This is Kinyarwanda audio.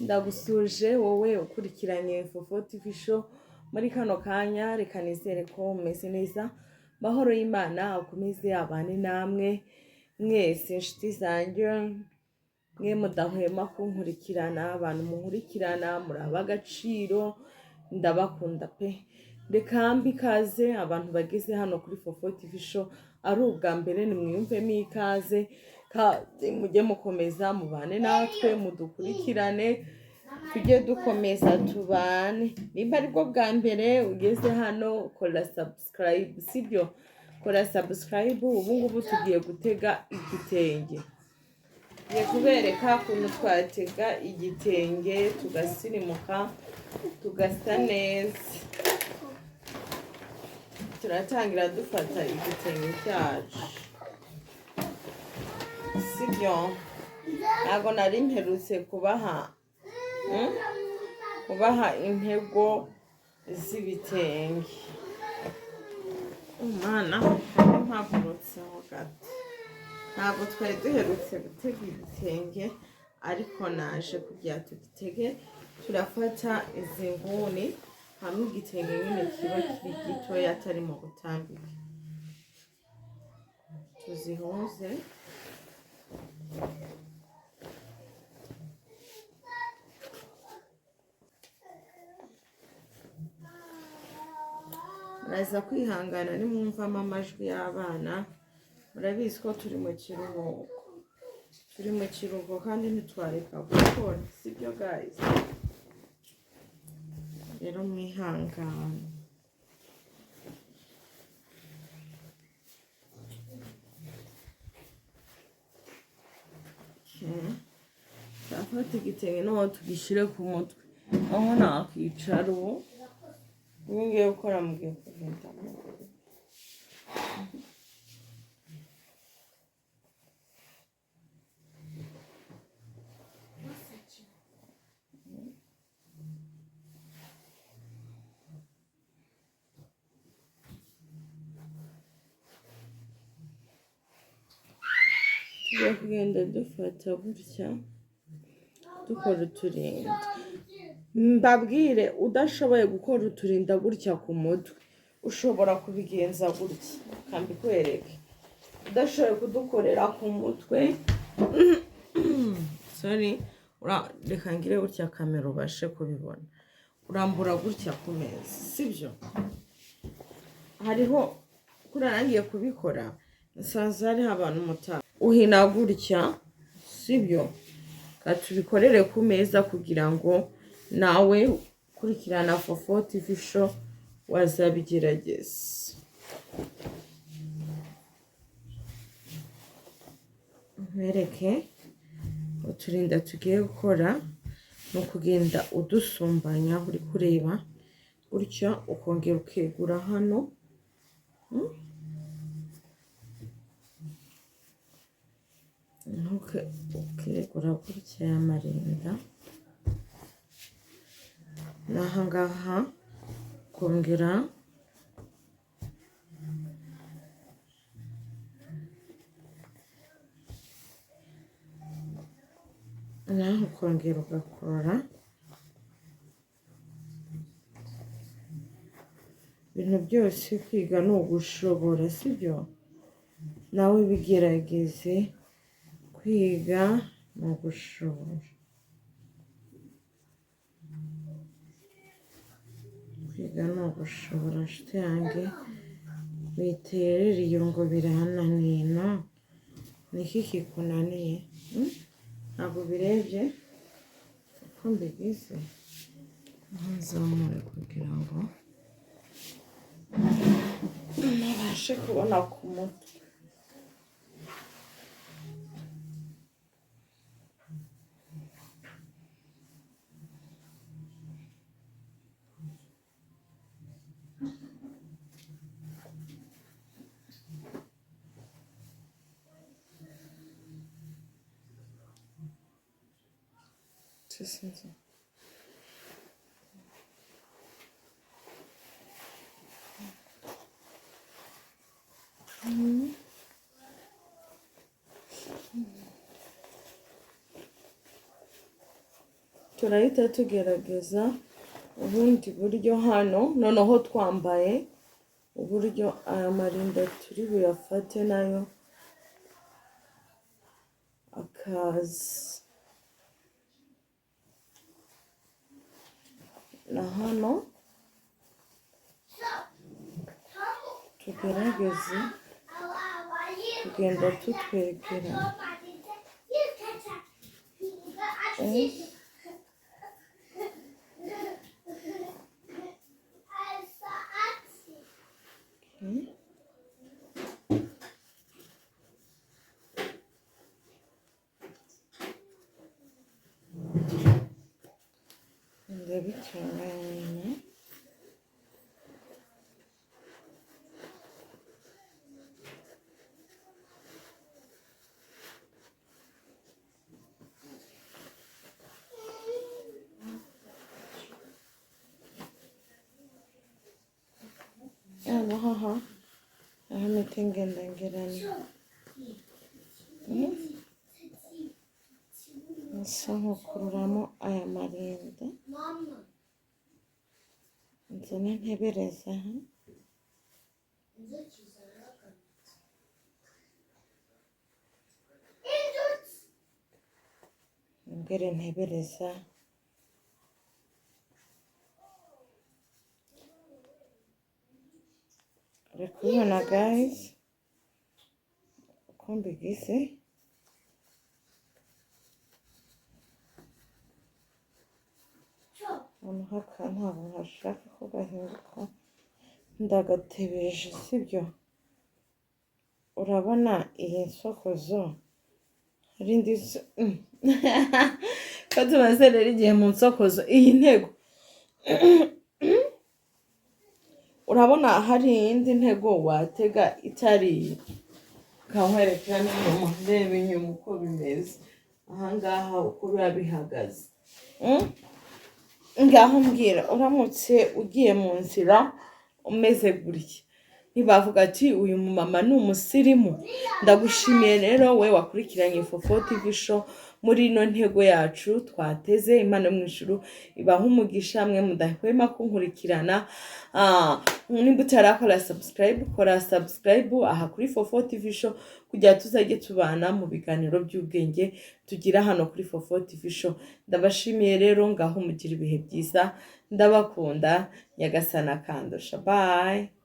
Ndagusuje wowe ukurikiranye Fofo TV Show muri kano kanya. Reka nizere ko mumeze neza. Mahoro y'Imana akomeze abane namwe mwese, inshuti zanjye, mwe mudahwema kunkurikirana. Abantu munkurikirana muri ab'agaciro, ndabakunda pe. Reka mbe ikaze abantu bageze hano kuri Fofo TV Show ari ubwa mbere, nimwiyumvemo ikaze kandi mujye mukomeza mubane natwe, mudukurikirane, tujye dukomeza tubane. Nimba aribwo bwa mbere ugeze hano, kora subscribe, sibyo? Kora subscribe. Ubu ngubu tugiye gutega igitenge, ngiye kubereka ukuntu twatega igitenge tugasirimuka, tugasa neza. Turatangira dufata igitenge cyacu, sibyo? Ntabwo nari mperutse kubaha intego z'ibitenge. Umwana hari mpagurutseho gato. Ntabwo twari duherutse gutega ibitenge, ariko naje kugira tugitege. Turafata izi nguni hamwe, igitenge nyine kiba kiri gitoya atari mu butambike, tuzihuze. Muraza kwihangana nimwumvamo amajwi y'abana. Murabizi ko turi mu kiruhuko, turi mu kiruhuko kandi ntitwareka gukora, sibyo guys? Rero mwihangane. Okay. Turafata igitenge noneho tugishyire ku mutwe, aho nakwicara ubu. Ibi ngiye gukora mugiye kugenda. Tugiye kugenda dufata gutya, dukora uturinda. Mbabwire, udashoboye gukora uturinda gutya ku mutwe, ushobora kubigenza gutya kambikwereke. Udashoboye kudukorera ku mutwe, sorry, reka ngire gutya kamera ubashe kubibona. Urambura gutya ku meza, sibyo? Hariho kuriya kubikora, nsanze hariho abantu mutanu. Uhina gutya, sibyo? Tubikorere ku meza kugira ngo nawe ukurikirana Fofo TV Show wazabigerageza. Nkwereke uturinda tugiye gukora. Ni ukugenda udusumbanya, uri kureba gutya, ukongera ukegura hano. Ukegura gutya y'amarinda, n'aha ngaha ukongera naho ukongera ugakurura. Ibintu byose kwiga ni ugushobora, sibyo? Nawe bigerageze, kwiga ni ugushobora, kwiga ni ugushobora. Nshuti yanjye, witerera iyo ngo birananiye. No niki kikunaniye? Ntabwo birebye uko mbigize, nzamure kugira ngo nabashe kubona ku mutwe. Sinzi. Turahita tugerageza ubundi buryo hano. Noneho twambaye uburyo aya marinda turi buyafate nayo akaza na hano, tugerageze kugenda tutwegera. Okay. Ndabitunganya. Noneho aha aho imiti ngenda ngerana nsa nkukururamo aya marinda, nzane ntebereza aha. Ngere ntebereza. Uri kubibona guys uko mbigize? Noneho aka ntabwo nkashaka ko gahinguka, ndagatebeje, sibyo? Urabona iyi nsokozo hari indi ko tumaze rero igihe mu nsokozo, iyi ntego, urabona hari iyindi ntego watega itari iyi? Kankwerekera n'inyuma, reba inyuma uko bimeze ahangaha, uko biba bihagaze. Ngaho mbwira, uramutse ugiye mu nzira umeze gutya, ntibavuga ati uyu mumama ni umusirimu? Ndagushimiye rero we wakurikiranye Fofo TV Show muri ino ntego yacu twateze. Imana yo mu ijuru ibaha umugisha mwe mudahwema kunkurikirana. Nimba utarakora subscribe, kora subscribe aha kuri Fofo TV Show kugira tuzajye tubana mu biganiro by'ubwenge tugira hano kuri Fofo TV Show. Ndabashimiye rero, ngaho mugira ibihe byiza, ndabakunda, Nyagasana kandusha. Bye.